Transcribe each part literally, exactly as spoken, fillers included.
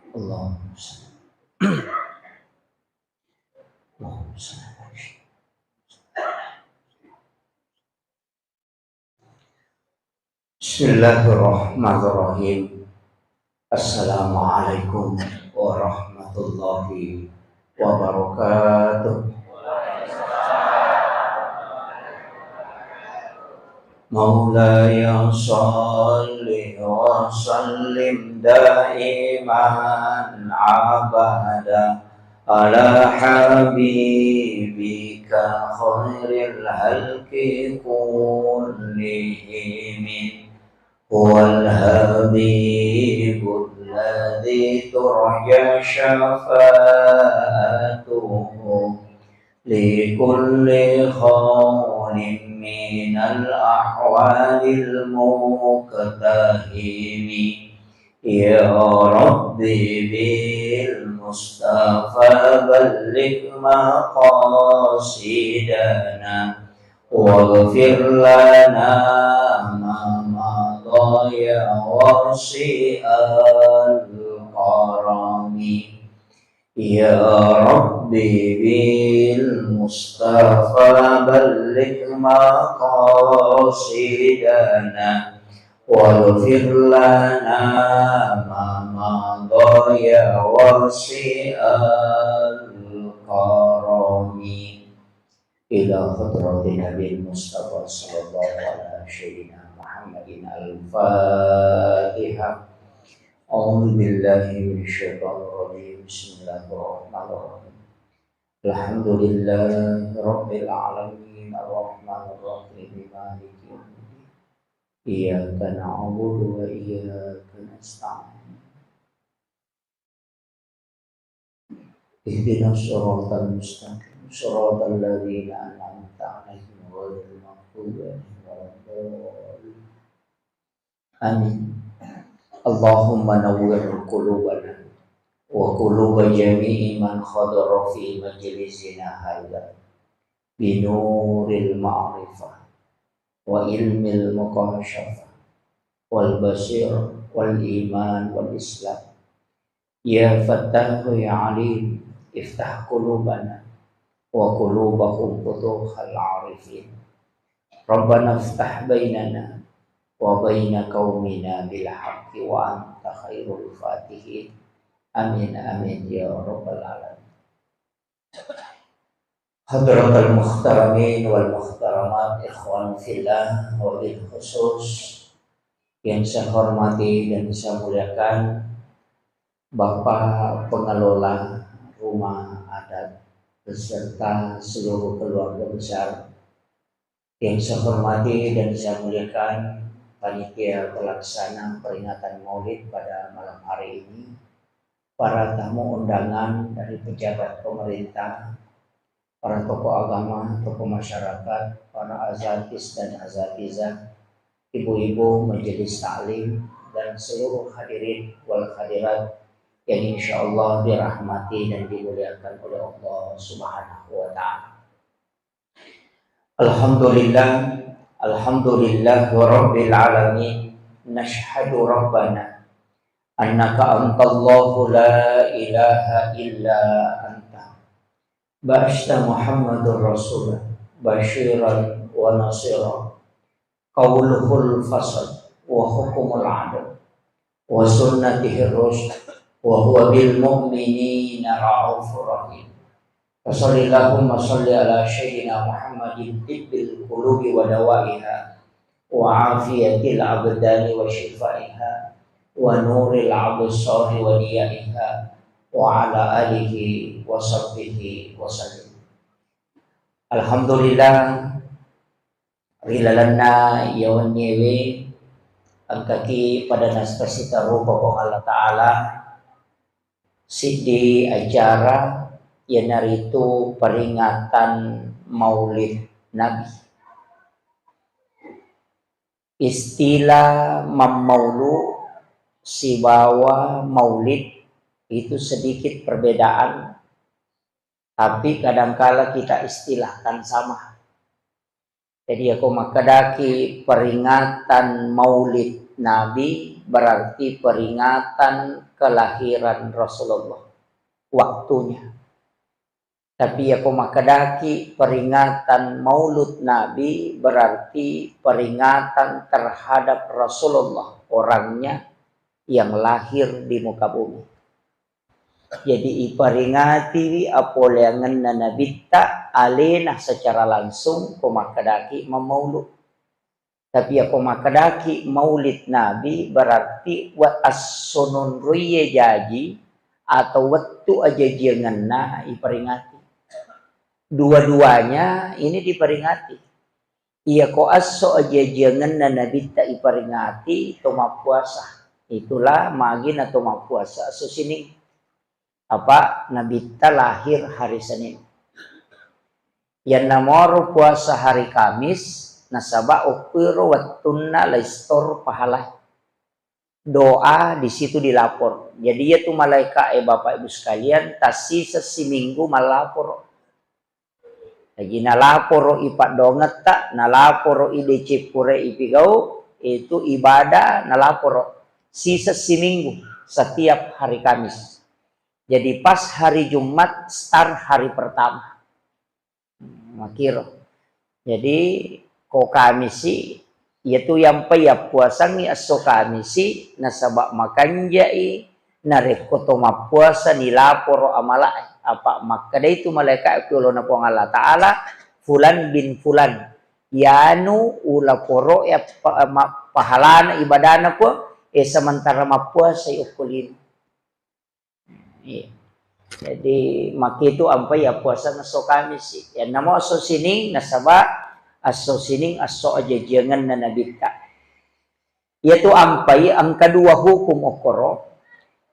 Allahumma salli. Allahumma salli. Bismillahirrahmanirrahim. Assalamualaikum warahmatullahi wabarakatuh. مولاي صل وسلم دائما أبدا على حبيبك خير الخلق كلهم، هو الحبيب الذي ترجى شفاعته لكل خول من الأحوال المقتحم. يا رب بالمصطفى بلغ مقاصدنا واغفر لنا ما مضى يا واسع الكرم. يا رب بالمصطفى بلغ مقاصدنا واغفر لنا ما مضى يا واسع الكرم. إلى حضرة النبي المصطفى صلى الله على سيدنا محمد الفاتحة. أعوذ بالله من الشيطان الرجيم. بسم الله الرحمن الرحيم. الحمد لله رب العالمين. الرحمن الرحيم. مالك يوم الدين. إياك نعبد وإياك نستعين. اهدنا الصراط المستقيم، صراط الذين أنعمت عليهم غير المغضوب عليهم ولا الضالين. آمين. اللهم نور قلوبنا وقلوب جميع من حضر في مجلسنا هذا بنور المعرفة وعلم المكاشفة والبصيرة والإيمان والإسلام. يا فتاح يا عليم، افتح قلوبنا وقلوبهم فتوح العارفين. ربنا افتح بيننا وبين قومنا بالحق وأنت خير الفاتحين. آمين، آمين يا رب العالمين. Hadratal muhtaramin wal muhtaramat, ikhwan fillah, wabil khusus yang saya hormati dan saya muliakan Bapak Pengelola Rumah Adat beserta seluruh keluarga besar. Yang saya hormati dan saya muliakan panitia pelaksana peringatan Maulid pada malam hari ini, para tamu undangan dari pejabat pemerintah, para tokoh agama, tokoh masyarakat, para azatis dan azatizah, ibu-ibu majelis taklim, dan seluruh hadirin wal hadirat yang insya Allah dirahmati dan dimuliakan oleh Allah Subhanahu wa Ta'ala. Alhamdulillah, alhamdulillah rabbil alamin. Nashhadu rabbana annaka antallahu la ilaha illa anta. Ba'asta Muhammadur Rasula basyiran wa nasira. Qauluhul fasl wa hukmul adl wa sunnatihir rusyd wa huwa bil mu'minina raufur rahim. Wa sallallahumma salli ala sayyidina Muhammadin tibbil qulubi wa dawaiha wa afiyatil abdani wa shifaiha wa nuril absari wa diyaiha wa ala alihi wa sahbihi wa sallim. Alhamdulillah, ri lalenna iya wenniewe engkaki pada naspasita rupa Puang Allah Ta'ala siddi acara, iyanaritu peringatan Maulid Nabi. Istilah mammaulu sibawa maulid itu sedikit perbedaan, tapi kadangkala kita istilahkan sama. Jadi, iyako makkedaki peringatan Maulid Nabi berarti peringatan kelahiran Rasulullah, waktunya. Tapi yako makkedaki peringatan Maulud Nabi, berarti peringatan terhadap Rasulullah, orangnya yang lahir di muka bumi. Jadi iperingatiwi apoleangenna Nabitta alena secara langsung ko makkedaki mammaulud. Tapi yako makkedaki Maulid Nabi, berarti wa-, esso nonroie jaji atau wettu ajajiangenna iperingati. Dua-duanya ini diperingati. Iyako esso ajajiangenna Nabitta iperingati, to mappuasa. Itulah magi na to mappuasa esso sining. Apa Nabitta lahir hari Senin. Yanna moro puasa hari Kamis, nasaba okkuiro wettunna laistor pahala. Doa di situ dilapor. Jadi, iya tu malaika e, Bapak Ibu sekalian, tassiseng siminggu mallaporo. Jadi, nalaporo i paddoangetta, nalaporo i deceng pura ipigau, itu ibadah nalaporo. Siseng siminggu setiap hari Kamis. Jadi, pas hari Jumat start hari pertama. Makiro. Jadi, ko Kamisi, iyatu yampai yappuasangngi esso Kamisi, nasaba makanjai narekko to mappuasa nilaporo amala'e. Apa makkedai tu malaika ku yolona Puang Allah Ta'ala, "Fulan bin Fulan, yanu ulaporo ya pa-, ma-, pahalana ibadana Puang, e sementara mappuasai okko lino." Iya. Jadi, makitu ampai appuasang esso Kamisi. Yannamo esso Sining, nasaba esso Sining esso ajajiangenna Nabitta. Iyatu ampai engka dua hukum okkoro,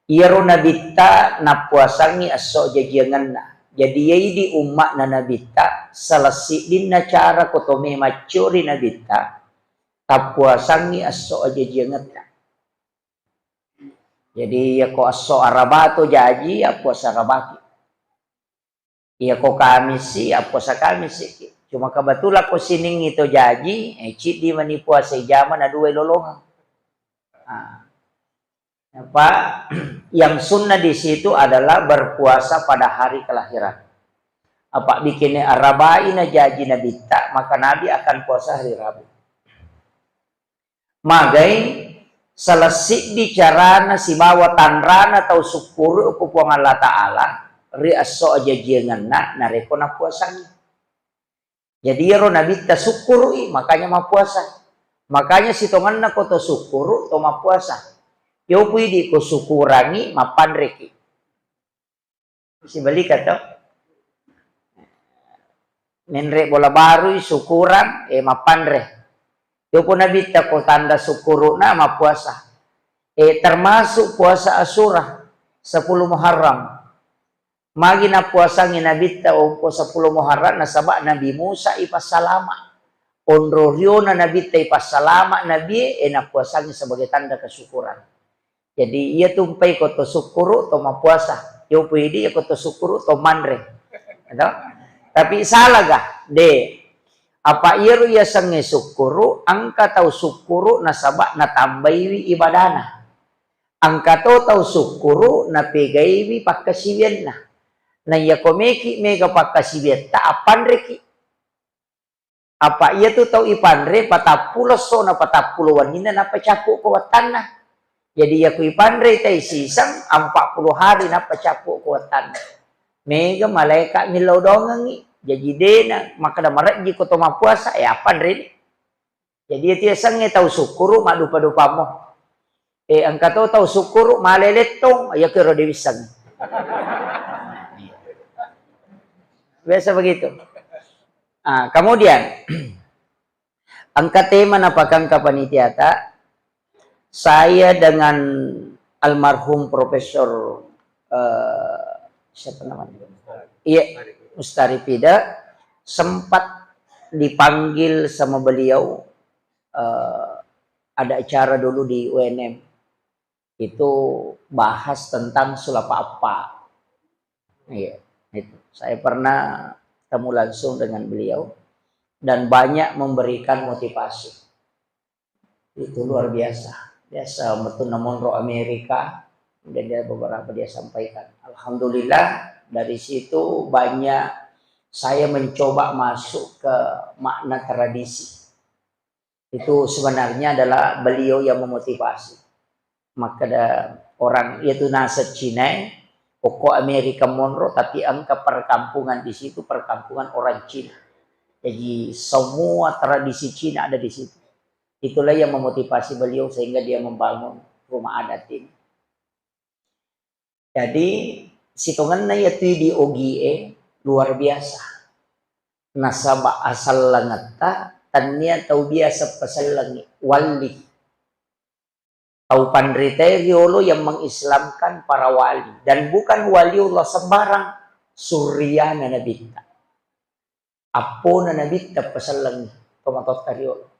iyaro Nabitta nappuasangngi esso ajajiangenna. Jadi, iya idi umma'na Nabitta, salah siddinna cara ko tome maccio ri Nabitta, tappuasangngi esso ajajiangetta. Jadi, iyako esso Araba to jaji, appuasa Arabaki. Iyako Kamisi, appuasa Kamisiki. Cuma kebetulan ko Siningngi to jaji, eh, ciddi mani puasa ijama na dua lolongeng. Ah. Apa yang sunnah di situ adalah berpuasa pada hari kelahiran. Apa bikinnya Arabai na jaji Nabitta, maka Nabi akan puasa hari Rabu. Magai salah siddi carana sibawa tanrana tau sukkuru ko Puang Allah Ta'ala ri esso ajajiangenna narekko nappuasangngi. Jadi iyaro Nabitta sukkuru'i, makanya mappuasa. Makanya sitongenna ko to sukkuru, to mappuasa. Yopu idi ko sukurangi, mappanreki. Sibalika to. Menre bola barui, sukurang, eh, mappanre. Yopo Nabitta ko tanda sukkuru'na mappuasa. Eh, termasuk puasa Asyura, sepuluh Muharram. Magi nappuasangngi Nabitta okko sepuluh Muharram, nasaba Nabi Musa ipassalama. Onro riona Nabitta ipassalama Nabi, eh, nappuasangngi sebagai tanda kesyukuran. Jadi, iya tumpai ko to sukkuru, to mappuasa. Yopo idi iya ko to sukkuru, to manre. Gitu? Tapi salah ga? De. Apa iyaro yasengnge sukkuru, engka tau sukkuru nasaba natambaiwi ibadana. Engka to tau sukkuru napegaiwi pakkasiwianna. Na iyako meki mega pakkasiwiatta, appanreki. Apa iyatu tau ipanre patappulo essona, patappulo wenninna, nappa cappu ko wettanna. Jadi, iyaku ipanre tai siseng, empat puluh hari nappa cappu ko wettanna. Mega malaeka millau dongengngi. Jaji, dena makkeda marejji ko to mappuasa, eh, appanreni. Jadi, iyatu yasengnge tau sukkuru maddupa-dupammo. Eh, engka to tau sukkuru male lettong, iyakiro de wisseng. Biasa begitu. Ah, kemudian, engka tema napakangka panitiata, saya dengan almarhum Profesor, eh, siapa namanya? Iya, Mustari Pida, sempat dipanggil sama beliau, eh, ada acara dulu di U N M. Itu bahas tentang sulapa appa. Iya, itu. Saya pernah temu langsung dengan beliau dan banyak memberikan motivasi. Itu luar biasa. Biasa metu na monro Amerika, dan dia beberapa dia sampaikan. Alhamdulillah, dari situ banyak saya mencoba masuk ke makna tradisi. Itu sebenarnya adalah beliau yang memotivasi. Makkeda orang, iya tu naseng Cina e, okko Amerika monro, tapi engka perkampungan di situ, perkampungan orang Cina. Jadi semua tradisi Cina ada di situ. Itulah yang memotivasi beliau sehingga dia membangun rumah adat ini. Jadi, sitongenna iya tu di Ogi e luar biasa. Nasaba asellengetta, tania tau biasa pasellengi, wali. Tau panrita e riolo yang mengislamkan para wali. Dan bukan waliullah sembarang, suriyana Nabitta. Appona Nabitta pasellengi tomatoatta riolo.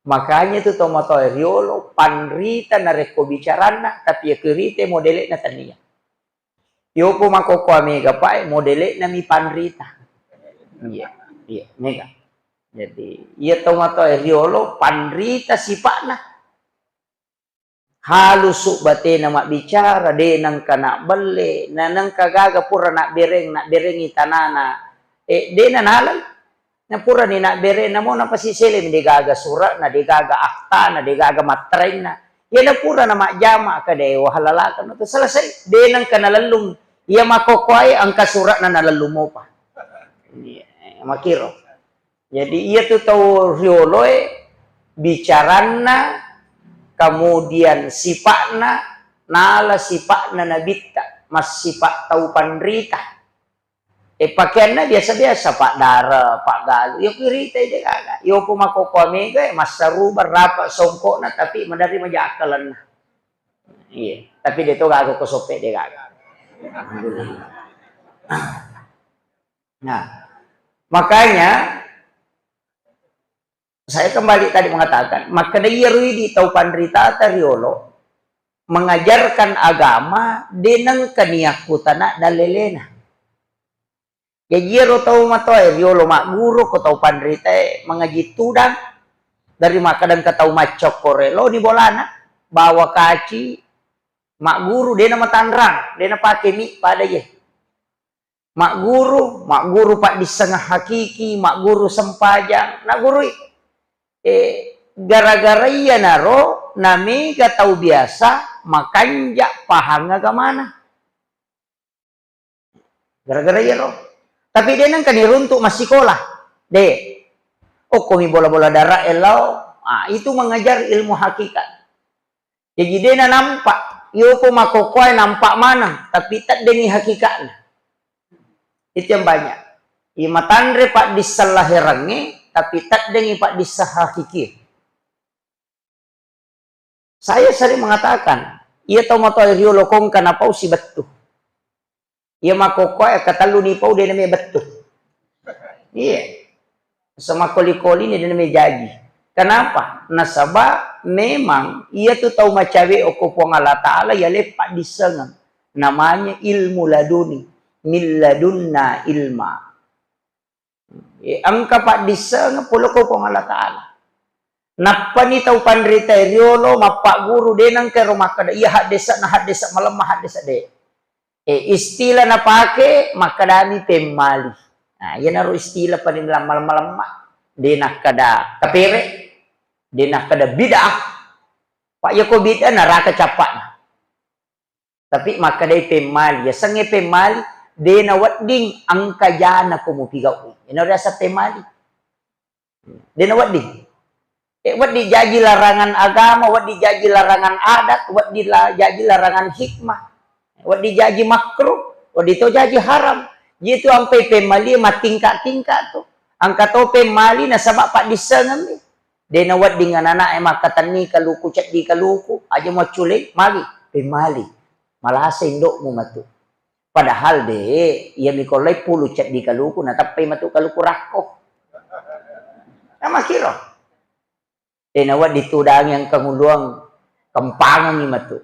Makanya tu tomatoa riolo panrita narekko bicaranna, tapi iya kirita modele'na tania. Yopo makkokkoe mega pae modele'na mi panrita. Iya, iya, mega. Jadi, iya tomatoa riolo panrita sipa'na. Halusu batena mabbicara, de nengka nabbelle, na nengka gaga pura nabbereng, nabberengi tanana, e, de nanalai. Na purani nabbereng, namo napasiselemi, de gaga sura'na, de gaga aktana, de gaga matterenna. Iya na pura namajjama, kade wahalalakana tu selesai, de nengka nalellung. Iya makkokkoe engka sura'na nalellung mopa. Iya, makiro. Jadi, iya tu tau rioloe, bicaranna, kemudian sipa'na, nala sipa'na Nabitta, massipa' tau panrita. E, pakeanna biasa-biasa, paddare, paggalu, iya kirita de gaga. Yopo makkokkoe mega e, massaruba, rapa songkokna, tapi maderri maja akkalenna. Iya, tapi de to gaga ko soppe de gaga. Alhamdulillah. Nah, makanya saya kembali tadi mengatakan, makkeda iyaro idi tau panritata riolo mengajarkan agama, de nengka niakkutana dalelena. Jaji iyaro tau matoa e riolo magguru ko tau panrita e mangaji tudang, dari makkeda engka tau maccokkore loni bolana, bawa kaci, magguru, de namatanrang, de napake mi pada iye. Magguru, magguru paddissengeng hakiki, magguru sempajang, naggurui. E, gara-gara iyanaro namega tau biasa makanja pahang agamana. Gara-gara iyaro. Tapi de nengka niruntu massikola. De. Okkomi bola-bola dara e lao. Ah, itu mengajar ilmu hakikat. Jaji de nanampa, yopo makkokkoe nampa maneng, tapi teddengi hakikatna. Itu yang banyak. Iya matanre paddisseng laherengnge, tapi teddengi paddisseng hakikie. Saya sering mengatakan, iya tau matoa riolo kongka napau sibettu. Iya makkokkoe katellu nipau de name bettu. Iya. Semakkoli-koli ni de name jaji. Kenapa? Nasaba memang iya tu tau macawe okko Puang Allah Ta'ala iya leppa dissengeng. Namanya ilmu laduni. Min ladunna ilma. E, engka paddissengeng pole ko Puang Allah Ta'ala. Nappani tau panrita e riolo mappagguru, de nengka ero makkeda, iya haddesa na haddesa malemma haddesa, de. E, istilah napake makkedami pemmali. Nah, iyanaro istilah paling malemma-lemma. De nakkeda kapere, de nakkeda bid'ah. Pak, yako bid'ah naraka cappa'na. Tapi makkedai pemmali, yasengnge pemmali, de nawedding engka jana ko mupigau'i. Iyana riaseng pemmali. De nawedding. E, wedding jaji larangan agama, wedding jaji larangan adat, wedding la-, jaji larangan hikmah, wedding jaji makruh, wedding to jaji haram. Jitu ampai pemmali mattingka-tingka tu. Engka to pemmali nasaba paddissengemmi. De nawedding anana'e makkatenni kaluku ceddi kaluku, aja muaccule, magi, pemmali. Malasa indo'mu matu. Padahal de, iya mikollai pulu ceddi kaluku, nateppai matu kaluku rakko. Namakiro. De nawedding tudangi engka nguluang, kempangengi matu.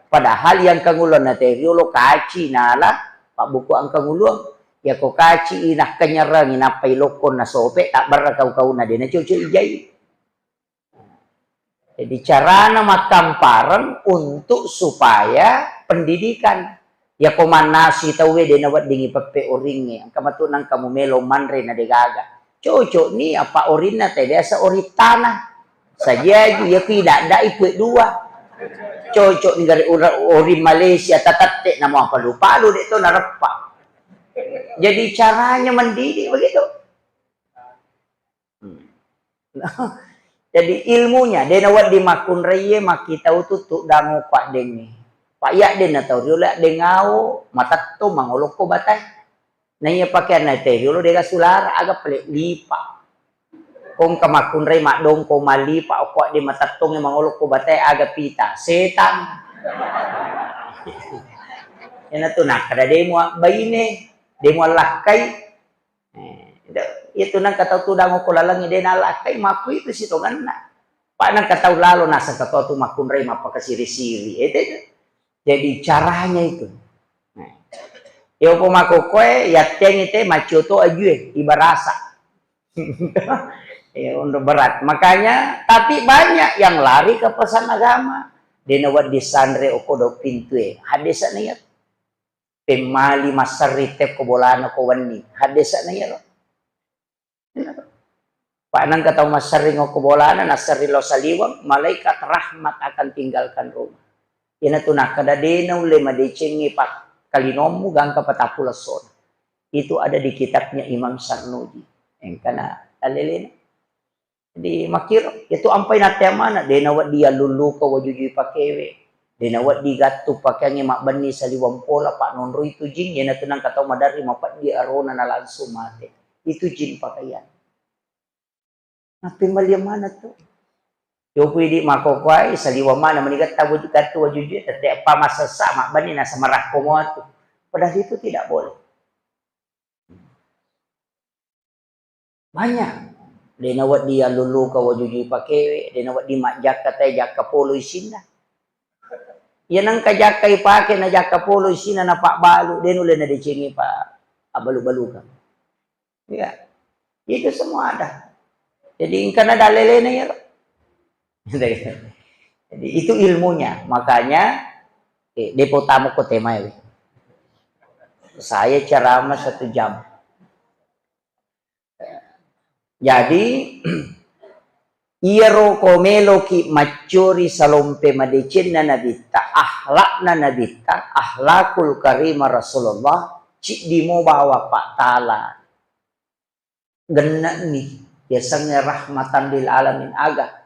Padahal iya engka nguluang na te riolo kaci nala, pabbuku engka nguluang. Yako kaci i nakkenyerengi, nappai lokkong nasope, tabberre kau-kauna de nacoco ijai. Jadi carana makkampareng untuk supaya pendidikan. Yako mannasui tauwe de naweddingi peppe oringnge, engka matu nangka mumelo manre na degaga. Cocok ni apa orinna te biasa oring tanah. Sajiaju, yaku idadai pue dua. Cocok ni gare ura-, oring Malaysia, tatette namo palu-palu de to nareppa. Jadi caranya mendidik begitu. Hmm. Jadi ilmunya, de nawedding makkunraie makkitau tu tuddango kuaddengnge. Pa iya de natau riolo addengao, matetto mangolokko batae. Na iya pakeanna te riolo dega sulara, aga pale lipa. Kongka makkunrai maddongko malipa okko adde matettongnge mangolokko batae aga pita. Setang. Iyanatu nakkeda de mua baine, de mua lakkai. Eh, de-, itu nangka tau tudang okko lalengnge de nalakkai, makku itu sitongenna. Pa nangka tau lalo naseng katoa tu makkunrai mappakasiri-siri. Eh, te-, jadi caranya itu. Nah. Yo ko makkokkoe, yattengi te maccio to ajue, ibarasa. Ya, untuk berat. Makanya, tapi banyak yang lari ke pesan agama. De nawedding sanre okko do pintue. Haddese'na iya. Pemmali masserri tekko bolana ko wenni. Haddese'na iyaro. Pa nengka tau masserring okko bolana, nasserring lao saliweng, malaikat rahmat akan tinggalkan rumah. Iyanatu nakkeda de naulle madecengngi pakkalinommu gangka patappu lessona. Itu ada di kitabnya Imam Sarnuji. Engkana talelena. Jadi makkiro, itu ampai natte mana, de nawedding yallulluka wajujui pakewe, de nawedding gattu pakeangnge mabbenni saliweng pola, pa nonroi tu jing, iyanatu nengka tau maderri mapeddi arona na langsung mate. Itu jin pakaian. Nappembalian mana tu? Yopu idi makkokkoe saliweng mana meni gatta waju-, gattu wajujui, tette pa massessa mabbenni nasamarakko mua tu. Padahal itu tidak boleh. Banyak. De nawedding yallulluka wajujui pakewe, de nawedding majjakka tae jakka polo isinna. Iya nengka jakka ipake na jakka polo isinna napabbalu, de nulle nadecengi pa abbalu-balukang. Iya. Itu semua ada. Jadi engkana dalelena iyaro. Jadi itu ilmunya. Makanya, eh, depo tamu ko temae. Saya ceramah satu jam. Jadi, iyaro ko meloki maccori salompe madecenna Nabitta, akhlakna Nabitta, akhlakul karimah Rasulullah, ciddi mo bawa pattala. Genne'ni, yasengnge rahmatan lil alamin aga.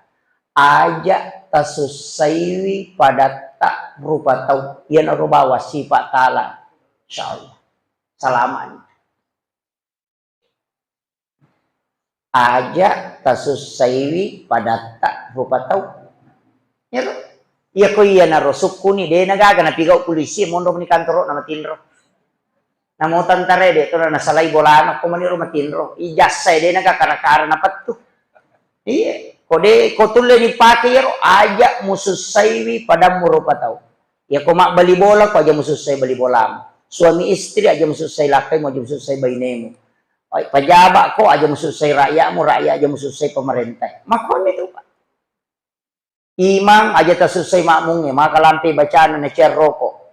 Aja tasussaiwi padatta rupa tau, iyanaro bawa sipa tala. Insyaallah. Salamani. Aja tasussaiwi padatta rupa tau. Iyaro. Iya ko iyanaro sukkuni, de nagaga napigau polisi, monro meni kantoro na matinro. Namo tentara de to nasalai bolana, ko maniro matinro. Ijazah de naga kara-kara napettu. Iya, ko de, ko tulle dipake iyaro, aja musussaiwi padammu rupa tau. Iya ko mabbali bola, ko aja musussai bali bolamu. Suami istri aja musussai lakkaimu, aja musussai bainemu. Ai, pejabat ko aja musussai rakyatmu, rakyat aja musussai pemerintah. Makoni tu, Pak. Imang aja tasussai makmungnge, maka lampe bacana na cerroko.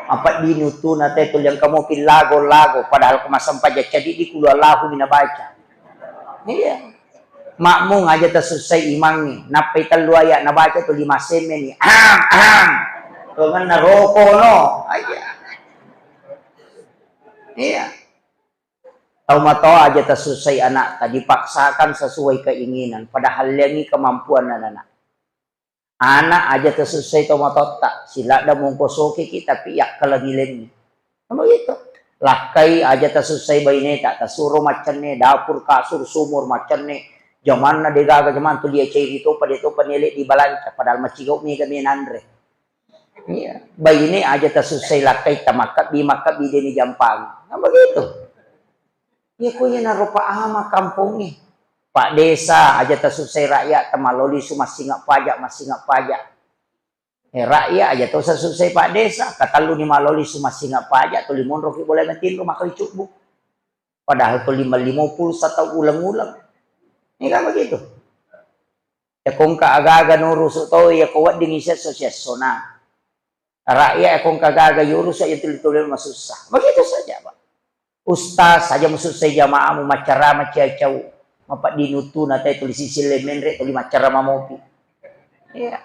Apa dini utuna te tuliang kamu pil lago-lago, padahal ko massempajang cadi di kulu Allahu mina baca. Iya. Makmung aja tasussai imangnge, nappai tellu ayat nabaca tu lima semme ni. Aham, aham. Tongenna roko no. Aja. Iya. Tau matoa aja tasussai anakta, dipaksakan sesuai keinginan, padahal lengi kemampuan anak. Anak aja tasussai tau matoatta, siladda mongko sokiki, tapi yakkalengi-lengi. Kan begitu. Lakkai aja tasussai baineta, tasuro maccenne, dapur, kasur, sumur, maccenne, jamanna degaga, jaman tu lia cairi topa, de topa nele dibalanca, padahal macigau mega menanre. Iya, baine aja tasussai lakkai tamakkabbi, makkabbi deni jampang. Kan begitu. Iya ko iya narupa ama kampongnge. Pak Desa aja tasussai rakyat tamaloli su massinga pajak, massinga pajak. Eh, rakyat aja to sasussai Pak Desa, katalluni maloli su massinga pajak, tuli monroki bola matinro makkoi cubbu. Padahal tuli malimo pulsa tau uleng-uleng. Ini kan begitu. Yako engka aga-aga nurusu to, yako wedding isi esso, si essona. Rakyat yako engka aga-aga yurusu, iya tuli-tuli masussa. Begitu saja, Pak. Ustaz aja masussai jamaamu, maccarama ciacau. Mapaddinutuna te tuli sisille menre, tuli maccarama mopi. Iya.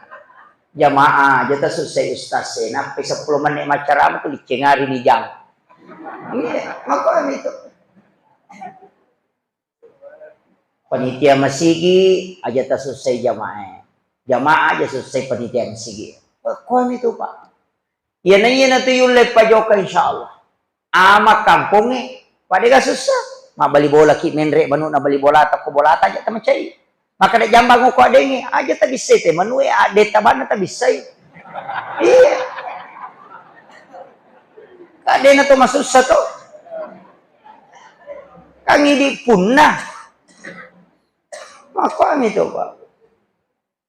Jamaah aja tasussai ustaz e, nappai seppulo menit maccarama tuli cengari ni jang. Iya, makanya itu. Panitia masigi aja tasussai jamaah e. Jamaah aja sussai panitia masigi. Kuami tu, Pak. Iyana, iyana tu yulle pajoka, insyaallah. Ama kampongnge, pada ga sussa. Mabbali bola ki menre, manu na bali bolata, ko bolata aja tamacai. Makkeda jambang ko adengnge, aja tabissai te manue, ade tabanna tabissai. Iya. Kadena to masussa to. Kang idi punna. Makkuami to, Pak.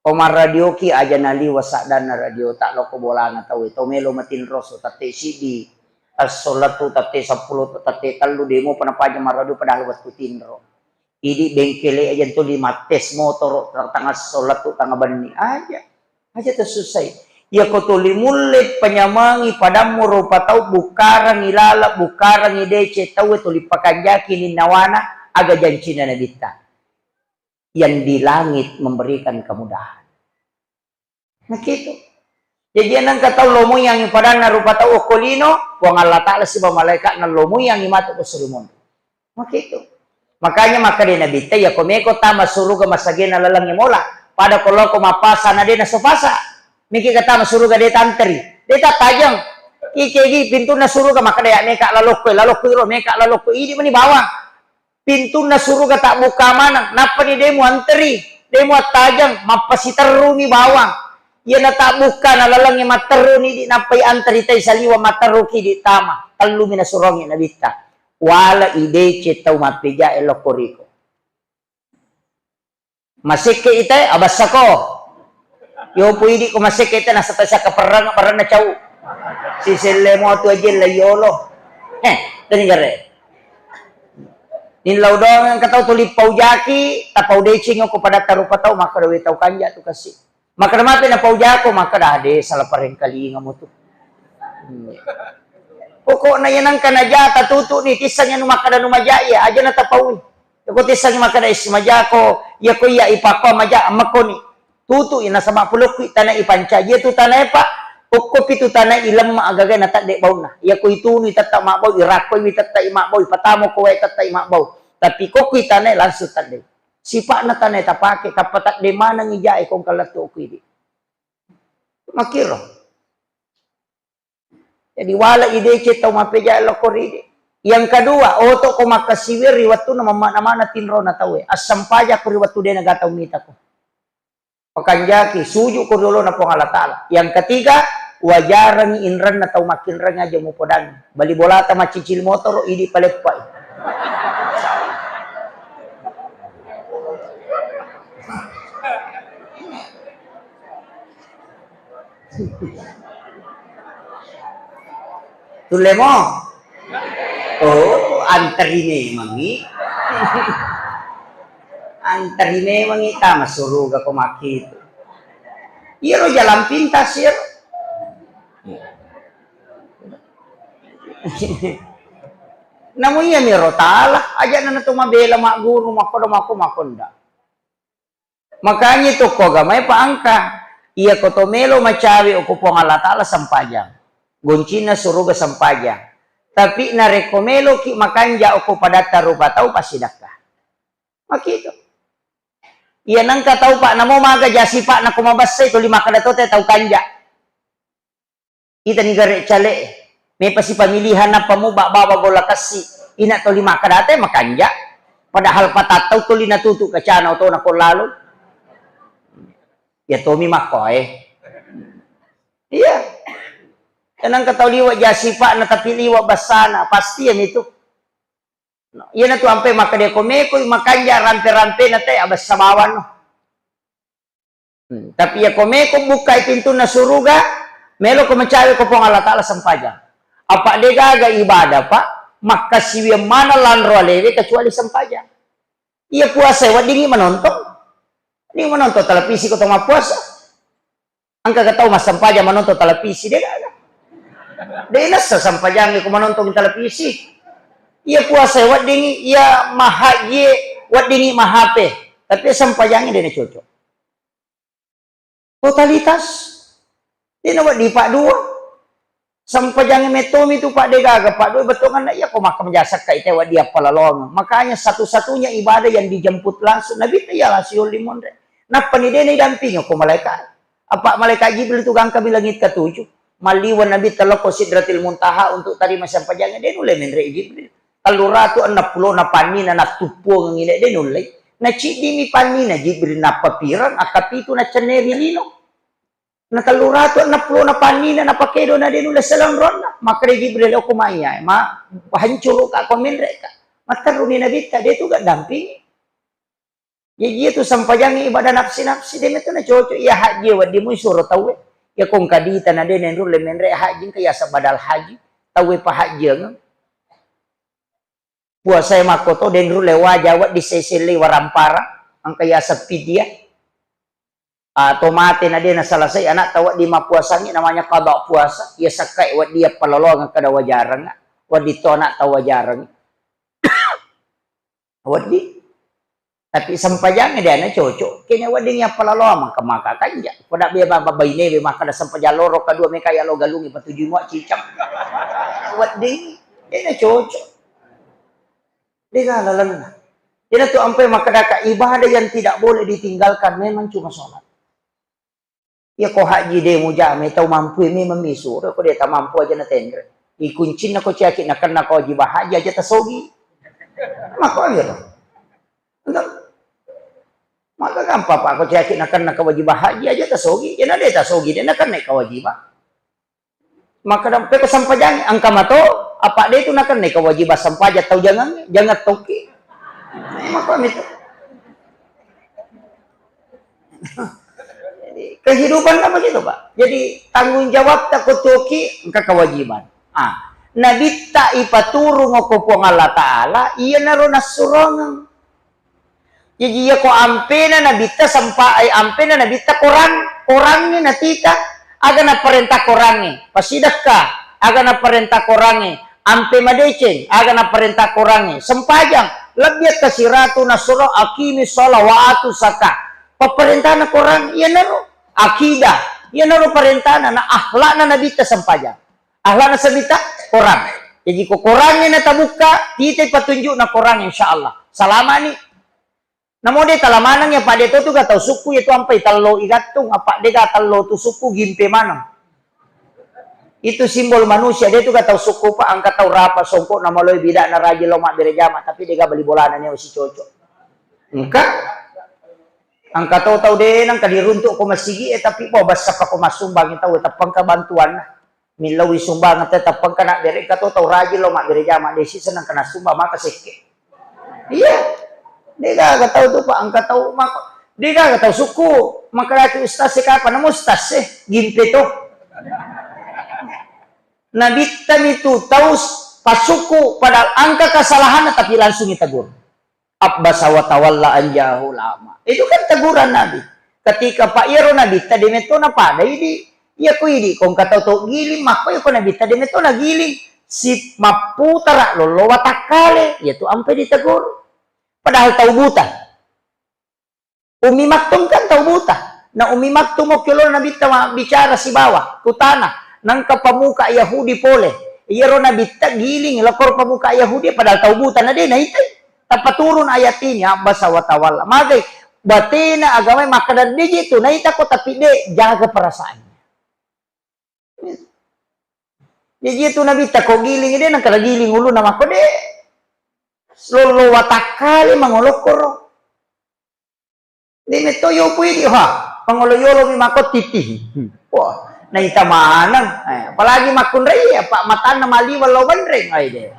Ko marradioki aja naliwa saddanna radio, ta lokko bolana tauwe, to melo matinroso, tette siddi, esso lettu, tette seppulo, tette tellu, demo pa napaja marradio padahal wettu tinro. Idi bengkele aja tuli mattes motoro, tangasso lettu, tangabenni aja. Aja tasussai. Iyako tuli mulle panyamengi padammu rupa tau, bukkarangi lala, bukkarangi dece tauwe tuli pakanjaki ninnawana, aga jancina Nabitta. Yang di langit memberikan kemudahan. Nah, gitu. Jadi, nengka tau lomoiangi padanna rupa tau okko lino, Puang Allah Ta'ala siba malaikatna lomoiangi matu ko suri monro. Nah, gitu. Makanya makkeda Nabitta, iya ko meko tama suruga masagena lalengnge mola. Pada ko loko mappasa na de nasopasa. Miki ka tama suruga de tanteri. De tattajeng. Ikegi pintunna suruga makkeda ya meka lalokko, lalokko iro, meka lalokko idi mani bawang. Pintunna suruga tabbukka maneng, nappani de muanteri, de muattajeng, mappasiterrumi bawang. Iyana tabbukka na lalengnge matterruni di, nappai anteri tai saliweng matterruki di tama. Tellumi nasurongi Nabitta. Wala idece tau mappejae lokko riko. Masekke ite, abassako. Yopo idi ko masekke ite, nasata saka perrang, perrang na cau. Siselle mo tu aja la yolo. Heh, teni gare. Nillau doang engka tau tuli paujaki, tapau deceng ko padatta rupa tau, makkeda we tau kanja tu kasi. Makkeda mape napaujako, makkeda ade salah parengkalinga mo tu. Hmm. Pokokna iya nengka naja tatutu ni, tissengi anu makkeda nu maja iya, aja natapaui. Yako tissengi makkeda isi majako, yako iya ipakko maja, ammekko ni. Tutu i nasaba pulokku i tana ipancaji tu tana e, Pak. Okko pitu tana ilemma agaga na tadde baunna. Yako itunu i tetta mabbau, irakkoi wi tetta i mabbau, ipatamo ko wae tetta i mabbau. Tapi kokku i tana e langsung tadde. Sipa'na tana e tapake, tappa tadde maneng i jae kongka lettu okku idi. Makkiro. Jadi wala ideceng tau mappejae lokko ridi. Yang kedua, oto ko makkasiwiang ri wettunna mamma-, mana tinrona tauwe. Assempajako ri wettu de naga tau mitako. Pakanjaki, suju ko ri olona Puang Allah Ta'ala. Yang ketiga, wajarangi inrenna tau makkinreng aja mupodangi. Bali bolata maccicil motoro, idi paleppai. Tullemo? Oh, anteri memangi. Anteri memangi tama suruga ko makkitu. Iyaro jalan pintas iyaro. Namu iya miro tala, aja nana tu mabela magguru, makkodo, makko, makkonda. Makanya itu ko agamae pa engka. Iya ko to melo macawe okko Puang Allah Ta'ala sempajang. Goncinna suruga sempajang. Tapi narekko meloki makanja okko padatta rupa tau, passidakka. Makitu. Iya nengka tau, Pak, namo maga ja sipa'na ko mabessai tuli makkeda to te tau kanja. Itani gare cale e. Mepasi pamilihan nappa muba bawa gola kassi. Ina toli makkeda te makanja. Padahal patattau toli natutu kacana otona ko lalo. Ya tomi makkoe. Iya. Tenang ka tau liwa ja sipa'na tapi liwa bassana. Pasti ya mitu. Iyanatu ampe makkeda ko mekoi makanja rampe-rampena te abessa bawang no. Hmm, tapi iya ko meko bukkai pintunna suruga, meloko macawe ko Puang Allah Ta'ala sempajang. Apa degaga ibadah, Pak, makkasiwiang mana lanro alewe kecuali sempajang. Iya puasa weddingi manontong. Ini menonton televisi ko to mappuasa. Engka ke tau massempajang menonton televisi, de gaga. De nessa sempajang ko menonton televisi. Iya puasa weddingi, iya mahaji weddingi mahape. Tapi sempajangi de cocok. Totalitas. De nawedding paddua. Sempajangi mettomi tu, Pak, de gaga paddua bettuanna iya ko makka majasakka ite wedding appalaloang. Makanya satu-satunya ibadah yang dijemput langsung Nabi te iya langsung yolli monre. Nappani de naidampingi ko malaikat. Apa malaikat Jibril tu gangkami langit ketujuh. Malliwa Nabi tello ko Sidratil Muntaha untuk tarima sempajangi, de nulle menre Jibril. Telluratu enneng pulona pannina nattuppuangengngi de, de nullei. Naciddimi pannina Jibril nappapireng, akkapitu nacenneri lino. Na telluratu enneng pulona pannina napakedo na de nulle selonronna. Makkeda Jibril, "Okko maiya, ma hancuru ka ko menre ka." Matterruni Nabitta, de tu gaddampingi. Jaji iya tu sempajangi ibadah nafsi-nafsi, de metu na cocok. Iya haji wedding mu isuro tauwe. Iya ko engka dita na de nenrulle menre haji, engka yaseng badal haji. Tauwe pahajjiangeng. Puasae makkoto de nrulle waja wedding sesellei warampara, engka yaseng fidyah. Ah, to mate na de nasalasai anakta wedding mappuasangi, namanya qada puasa. Iya sakkae wedding appalaloang kada wajarengnga, wedding to anakta wajarengngi. Wedding. Tapi sempajangnge de na cocok. Kene wedding appalaloang maka maka kanja. Pada be baba baine be makkeda sempajang loro kedua meka yalo galungi patujui mua cicak. Wedding. De na cocok. Dega lalenna. Ina tu ampai makkedaka ibadah yang tidak boleh ditinggalkan memang cuma sholat. Iya ko haji de mujame tau mampu memang misuro ko de tamampu aja na tenre. Ikuncinna ko ciaki nakenna ko wajib haji aja tasogi. Mako aja to. Entah. Maka gampang pak ko ciaki nakenna ko wajib haji aja tasogi. Ina de tasogi de nakenna kewajiban. Makkeda, "Peko sampajang, engka mato, apa de tu nakenna kewajiban sampajang tau jangang, jangang toki." Nah, maka itu. Jadi, kehidupan kan begitu, Pak. Jadi, tanggung jawab tak toki, engka kewajiban. Ah, nabitta ipaturung ko Puang Allah Ta'ala, iya naro nassurongeng. Jaji, iya ko ampena nabitta sempa-, eh, ampena nabitta korang, korangnge natita, aga naparenta korangnge, pasidekka, aga naparenta korangnge, ampe madeceng, aga naparenta korangnge, sempajang, lebbi akka siratu nasuro, aqimi sholat wa atu zakat. Paparentana korang, iyanaro akidah, iyanaro parentana, na akhlakna nabitta sempajang. Akhlakna sabita korang. Jaji ko korangnge natabukka, titai patunjukna korang, insya Allah. Salamani. Namo de talamaneng ya, Pak, de to tu ga tau sukku ya tu ampai tello igattung, apa de ga tello tu sukku gimpe maneng. Itu simbol manusia, de tu ga tau sukku, Pak, engka tau rapa songkok na maloi bidakna rajin lao mabbere jama, tapi de ga bali bolana neo si cocok. Engka. Engka to tau de nengka diruntuk ko masigi e, tapi bo bassa pa ko massumbang tau, teppengka bantuanna. Millau sumbang te teppengka na bere ka to tau rajin lao mabbere jama, desi seneng kena sumbang maka sekke. Iya. De gaga tau tu, Pak, engka tau mako. De gaga tau sukku, maka laki ustaz e kapa, namo ustaz e, gimpe to. Nabitta mi tu tau s-, pasukku, padahal engka kesalahanna tapi langsung ditegur. Abbasa wa tawalla an ja'ahul a'ma. Itu kan teguran Nabi. Ketika Pak iyaro Nabitta de metto na pada idi. Iya ko idi ko engka tau to giling, makko iya ko Nabitta de metto na giling. Si mapputara lollo watakkale, iya tu ampe ditegur. Padahal tau buta. Ummi Maktum kan tau buta. Na Ummi Maktum okki lolo Nabitta ma-, bicara sibawa, kutana. Nengka pemuka Yahudi pole. Iyaro Nabitta giling, lokor pemuka Yahudi, padahal tau buta, na de naitai. Tappa turun ayat ini, abbasa wa tawalla. Magai, batena agama makkeda de je tu, naita ko tapi de, jaga perasaannya. Jaji tu Nabitta ko giling, de nengka giling uluna makko de. Lollo watakkale mangolokkoro. De metto yopo idi, ha, pangolo yolo mi mako titi. Wah, naita maneng. Eh, apalagi makkunrai, apa matanna maliweng lao banreng, ai de.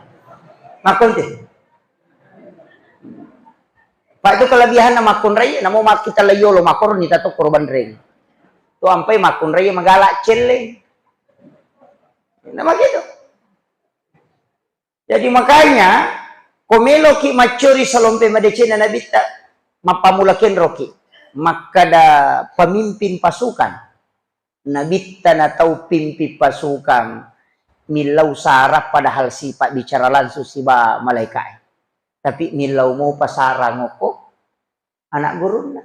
Makkonti. Pak, itu kelebihanna makkunrai, namo makkita lao yolo makoro nita tokkoro banreng. Tu ampai makkunrai magala celleng. Nama gitu. Jadi makanya, ko meloki maccori salompe madecena Nabitta, mappamula kenroki. Makkeda pemimpin pasukan, nabitta na tau pimpin pasukang millau sarang, padahal sipa bicara langsung siba malaikae. Tapi millau mopa sarang okko anak gurunna.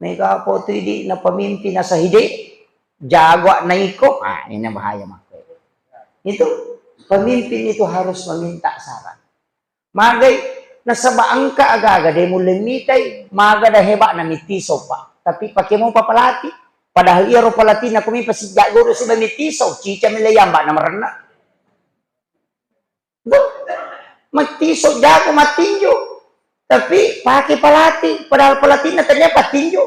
Mega potu idi na pemimpin nasahide, jago na iko, ah, ini bahaya makko. Itu pemimpin itu harus meminta saran. Magai nasaba engka aga-aga de mulle mitai, maga da heba'na mitiso, Pak. Tapi pake mopa palati. Padahal iyaro palatina ko mi pasijja guru siba mitiso, cica mille yamba na marenna. Tuh, matiso jago matinju. Tapi pake palati, padahal palatina tania patinju.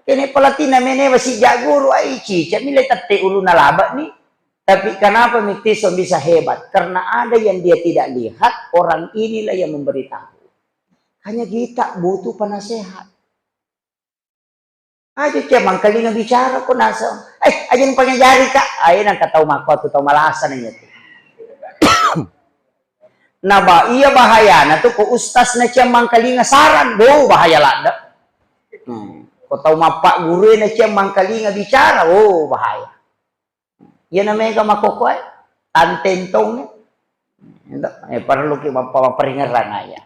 Kene palatina mene wasi jago ru ai cica mile tette uluna laba ni. Tapi kenapa mitiso bisa hebat? Karena ada yang dia tidak lihat, orang inilah yang memberitahu. Hanya kita butuh penasehat. Aja cia mangkalinga bicara ko naseng. Eh, aja pangajari, Kak. Ayo nang tau makko tu tau malasa nanya tu. Naba iya bahayana tu ko ustaz na cia mangkalinga saran, bo bahaya ladde. Hmm. Ko tau mappa guru na cia mangkalinga bicara, oh bahaya. Iyana mega makkokkoe, tantentong. Eh, perlu ki mappa-, mapparingerrang aya.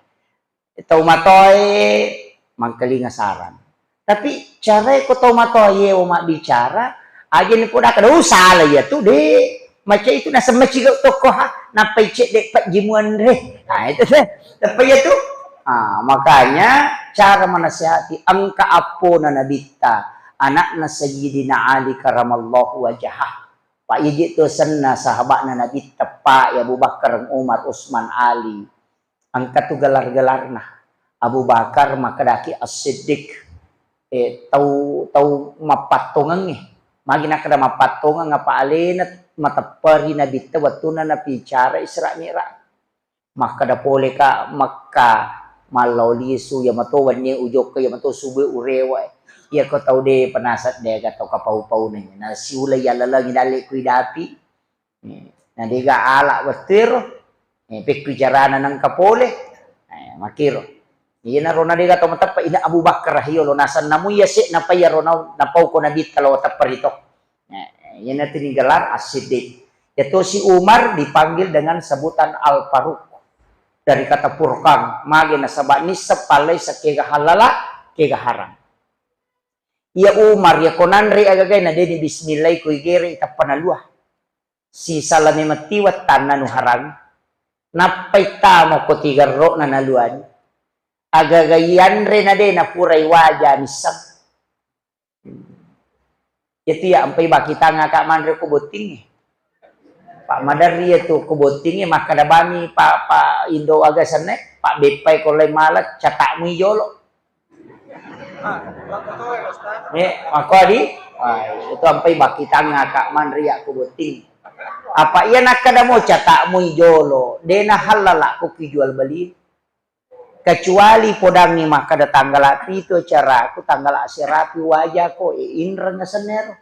Tau matoe mangkalinga saran. Tapi carae ko tau matoe yewo mabbicara, aja ni podaka, "Duh, salah iya tu, de." Maca itu nasemmeci gau tokko ha, nappai cedde pajjimuan re. Nah, itu deh. Tapi iya tu. Ah, makanya cara menasihati engka appona nabitta, anakna Sayyidina Ali karamallahu wajhah. Pa iya je tu senna sahaba'na Nabitta, pa iya Abu Bakar, Umar, Usman, Ali. Engka tu gelar-gelarna. Abu Bakar makkedaki As-Siddiq, eh, tau, tau mappattongengnge. Magi nakkeda mappattongeng, apa alena matepperi Nabitta wettunna nabicara Isra Mi'raj. Makkeda pole ka Mekka, mallao lisu, iya mato wennie ujokka, iya mato subue urewa. Iya ko tau de penasat de aga tau kapau-pauna, nasiulai yallalengi dalle ku idapi. Eh, na dega ala wettuero. Eh, pekku carana nengka pole. Eh, makiro. Iyanaro na dega tau mateppe ina Abu Bakar yolo nasenna mu iya se napa iyaro nau napau ko Nabitta lao teppe rito. Eh, iyanatu nigelar As-Siddiq. Yatosi Umar dipanggil dengan sebutan Al-Faruq. Dari kata Furqan, mage nasaba nisseng pallai sakega halala, kega haram. Iya Umar, iya ko nanre agagae na deni bismillai ko igere tappa nalua. Sisala memang tiwa tanna nu harang. Nappai tamo ko tigerro na naluani. Agaga ianre na de napurai waja nisseng. Iyatu iya ampai bakitang aka manre ko bottingnge. Pak maderri iyatu ko bottingnge makkeda bami pa, pa indo aga senne, Pak beppai ko lai mala catakmu i jolo. Eh, makko di? Ah, itu ampai bakitang aka manre iya ko botting. Apa iya nakkeda mo catakmu i jolo, de na halala ko ki jual beli. Kecuali podangngi makkeda tanggala pitu acaraku, tanggala serapi wajako, e, inreng asenna ero.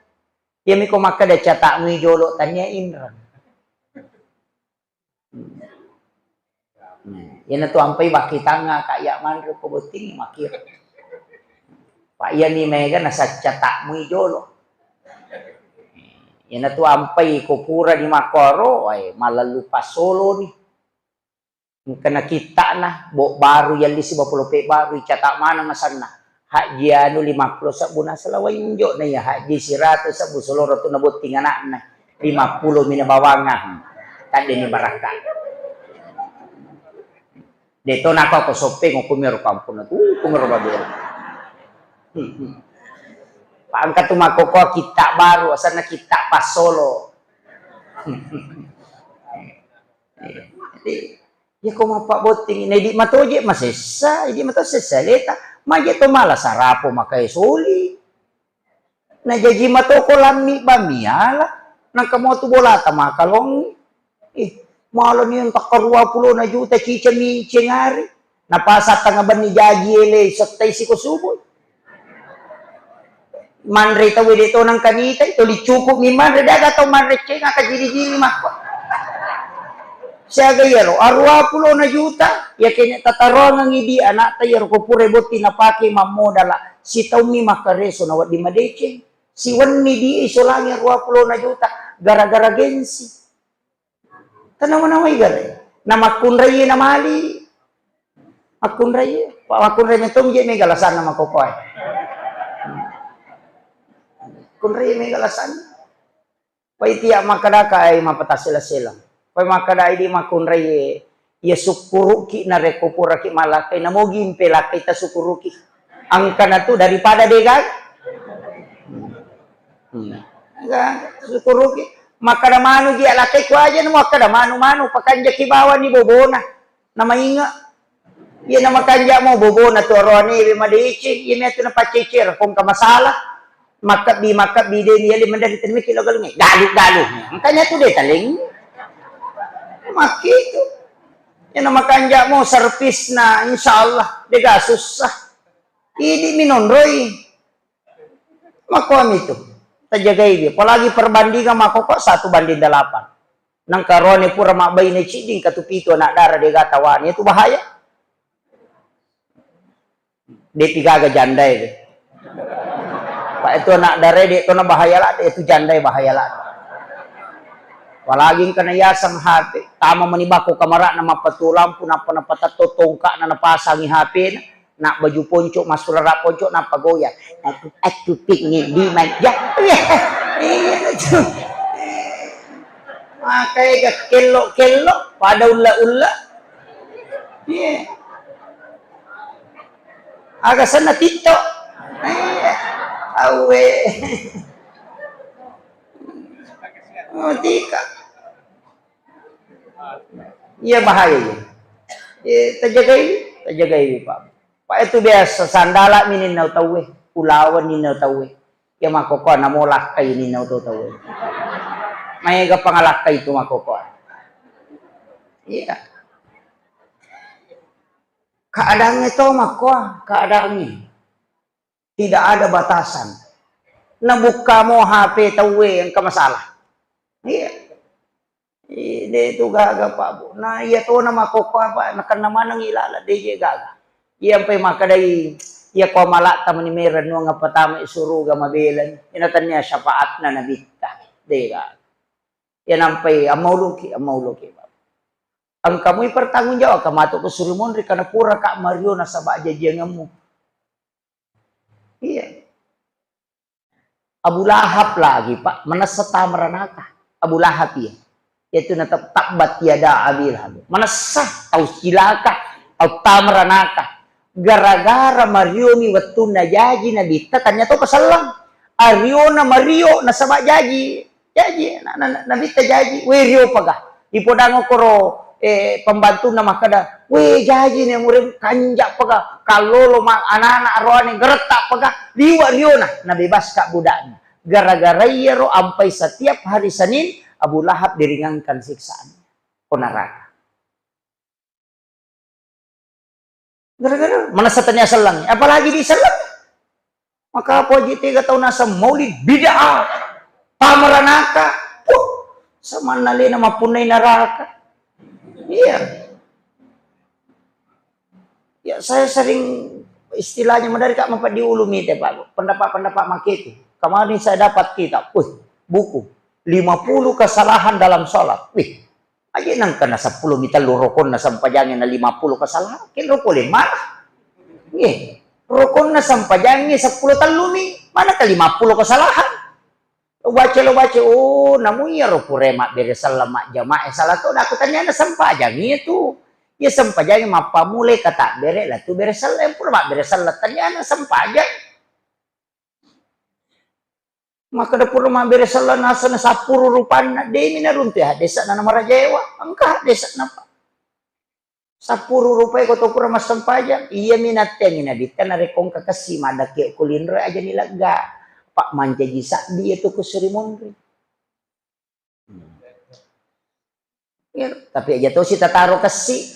Iyami ko makkeda catakmu i jolo tania inreng. Nah, iyana tu ampai bakkitangnga ka iya manre ko botting makkiro. Pak iyami maega nasaccatakmu i jolo. Iyana tu ampai ko pura di makkoro, wae, malallu passoloni. Engka nakitta'na, bo baru yalli sibawa polope baru, icatak maneng asenna. Hajji anu lima puluh sebbu nasala wainjo, na iya hajji siratu sebbu soloro tu nabotting anakna. Lima puluh mi nabawangeng. Taddeni barakka. De to nako ko soppeng ko mero kampung tu, ko mero babel. Hmm, hmm. Pak engka tu makkoko kitta baru, asenna kitta passolo. Hmm, hmm, hmm. Jadi, iya ko mappabbotting, na idi matoje masessa, idi mato sessa leta, maje to mala sarapo makae soli. Na jaji mato ko lammi bamiala, nangka mo tu bolata makalong. Ih, mala ni takkarua pulo na juta cica mi cengari. Napasa tengnga benni jaji ele settai siko subuh. Manre tau de to nangka nitai, tuli cukup mi manre, de aga tau manre ceng, aga jiri-jiri makko. Siaga iyaro, aruapulona juta, iya kene tataroangengngi di anakta iyaro ko pura botting napake mammodala, sitaummi makkareso nawedding madeceng. Siwenni di isolangi aruapulona juta, gara-gara gengsi. Tanawa-nawai gare. Namakkunrai namali. Makkunrai, pa makkunrai metong je mega lasanna makokoe. Kunrai mega lasanna. Pai tiak makkadaka ai mapatassela-sela. Pai makkada idi makkunrai, iya sukkuruki narekko puraki malakkai, namogi mpe lakkai tasukkuruki. Angkana tu daripada dega. Hmm. Sukkuruki. Makkada manu ji alakkai kuaja namo akkada manu-manu, pakanjaki bawani bobona. Namainga. Iya namakanja mo bobona tu aroane we madeceng, iya miatu napaccecera kongka masalah. Makkabbi, makkabbi, de ni yali mendari tenmiki lo galunge. Galu, galu. Makanya tu de taleng. Makkitu. Iya namakanja mo servisna, insyaallah dega susah. Idi minonroi. Makkuami tu. Tajagai dia. Apalagi perbandingan makkokko satu banding delapan. Nangka roane pura mabbaine cidding katu pitu anak dara dega tawane itu bahaya. Depi gaga jandae. Pak itu anak dara de to na bahaya la, itu jandae bahaya la. Apalagi engka na yaseng H P, tama mani bako kamarana mappatu lampu, nappa napatatto tongka'na napasangi H P-na. Nak baju ponco, massulara ponco, nappa goyang. Aku, aku pingin dimanja. Iya, itu. Makanya kello-kello, pada ulla-ulla. Iya. Aga senna TikTok. Iya. Awe. Oh, tika. Iya bahaya iya. Eh, tajagai, tajagai, Pak. Pak itu biasa sandala mininna tauwe, ulawan ninna tauwe. Iya makkokkoe namo lakkai ninna tauwe. Maega pangalakkai itu makkokkoe. Iya. Keadaannya to makkoa, keadaannya. Tidak ada batasan. Nabukka mo H P tauwe engka masalah. Iya. Ih, de tu gaga, Pak, Bu. Nah, iya tona makkokkoe, Pak, nakenna maneng ilala de je gaga. Iya mpai makkedai, iya ko malakta meni merennuang apa tama suruga mabelani. Ina tania syafaatna nabitta. De gaga. Iya nampai ammauluki, ammauluki, Pak. Engka mui pertanggung jawab, ka matu ko suri monri karena pura ka mario nasaba jajiangemmu. Iya. Abu Lahab lagi, Pak, manessa tama ranaka. Abu Lahab iya. Yaitu na tab-, tabbat yada Abi Lahab. Manessa tau cilaka, tau tama ranaka. Gara-gara mariomi wettunna jaji Nabitta, tania to pasallang. Ariona mario nasaba jaji. Jaji, na, na, na, Nabitta jaji, we rio paga. Ipodang okoro, eh, pembantunna makkeda, we jaji ne mure kanja paga, kallolo ma-, anana aroane geretta paga, liwa riona, nabebaska budakna. Gara-gara iyaro ampai setiap hari Senin, Abu Lahab diringankan siksaan. Ko neraka. Gara-gara manessa tania selleng, apalagi di selleng. Maka apa aja tega tau naseng maulid bid'ah, pamaranaka. Puh, samanna lena mapunnai neraka. Iya. Ya, saya sering istilahnya menarik Kak, mapa diulu mite, Pak. Pendapat-pendapat maketu. Kemarin saya dapat kitab, wih, buku lima puluh kesalahan dalam sholat. Wih, Aja nangka na seppulo mi tellu rokonna sempajangnge na lima puluh kesalahan, kenro pole marah. Iya, rokonna sempajangnge seppulo tellu mi, mana ke lima puluh kesalahan? Lo baca, lo baca, oh, namu iya ro pura mabbere selleng majjamaah, salah to, aku tanya na sempajang iya tu. Iya sempajangnge mappamulai kata bere, la tu bere selleng, pura mabbere selleng, tanya na sempajang. Makkeda pura mabbere selleng naseng sappuru rupanna, demi naruntu haddesa'na namarajaewa, engka haddesa'na, Pak. Sappuru rupai ko to pura massempajang, iyami natteangi Nabitta narekko engka kessi maddakke ko linro aja ni lega, Pak, mancaji sabbi iya tu ko suri monri. Iya, tapi aja tosi tataro kessi.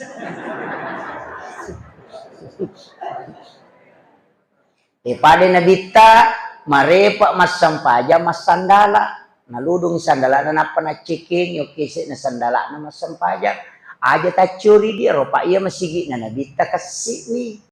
E, pada Nabitta marepa massempajang massandala. Naludung sandalana nappa naccekengi, oke, se'na sandalana massempajang. Aja taccuri di ro, Pak, iya masigi'na Nabitta kessi'ni.